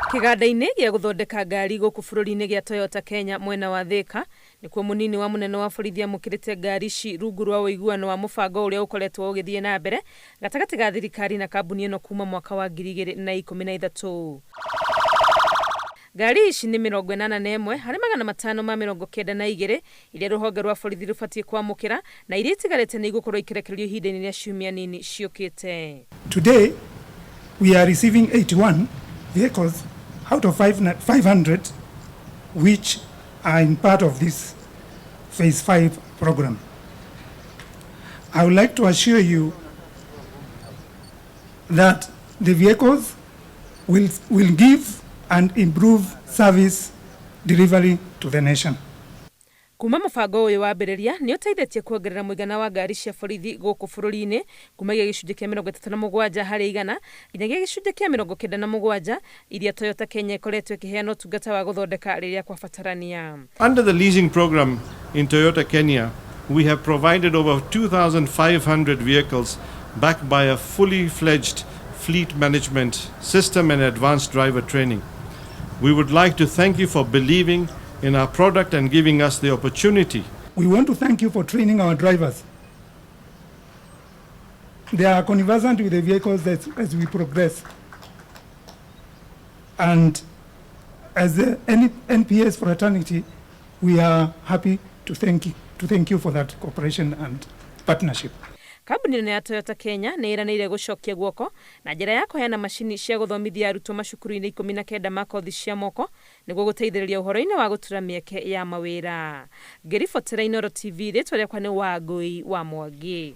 Kĩganda-inĩ gĩa gũthondeka ngari gũkũ bũrũri-inĩ gĩa Toyota Kenya mwena wa Thĩka nĩkuo mũnini wa mũnene wa borithi amũkĩrĩte ngari ici rungu rwa ũiguano wa mũbango ũrĩa ũkoretwo ũgĩthiĩ na mbere gatagatĩ ga thirikari na kambuni ĩno kuma mwaka wa 2013. Ngari ici nĩ 81 harĩ 592 iria rũhonge rwa borithi rũbatiĩ kwamũkĩra na iria itigarĩte nĩ igũkorwo ikĩrekererio ihinda-inĩ rĩa ciumia nini ciũkĩte. Today, we are receiving 81 vehicles out of 500 which are in part of this Phase 5 program. I would like to assure you that the vehicles will give and improve service delivery to the nation. Kuma mũbango ũyũ wambĩrĩria nĩ ũteithĩtie kuongerera mũigana wa ngari cia borithi gũkũ bũrũri-inĩ kumagia gĩcunjĩ kĩa 37 harĩ igana nginyagia gĩcunjĩ kĩa 97 iria Toyota Kenya ĩkoretwo ĩkĩheana ũtungata wa gũthondeka rĩrĩa kwabatarania. Under the leasing program in Toyota Kenya, we have provided over 2,500 vehicles backed by a fully fledged fleet management system and advanced driver training. We would like to thank you for believing in our product and giving us the opportunity. We want to thank you for training our drivers. They are conversant with the vehicles as we progress. And as the NPS fraternity, we are happy to thank you for that cooperation and partnership. Kambuni ĩno ya Toyota Kenya nĩ ĩranĩire gũcokia guoko na njĩra ya kũheana macini cia gũthomithia arutwo macukuru-inĩ 19 ma kothi cia moko nĩguo gũteithĩrĩria ũhoro-inĩ wa gũtura mĩeke ya mawĩra. Ngĩribotera Inooro TV, rĩtwa rĩakwa nĩ Wangũi wa Mwangi.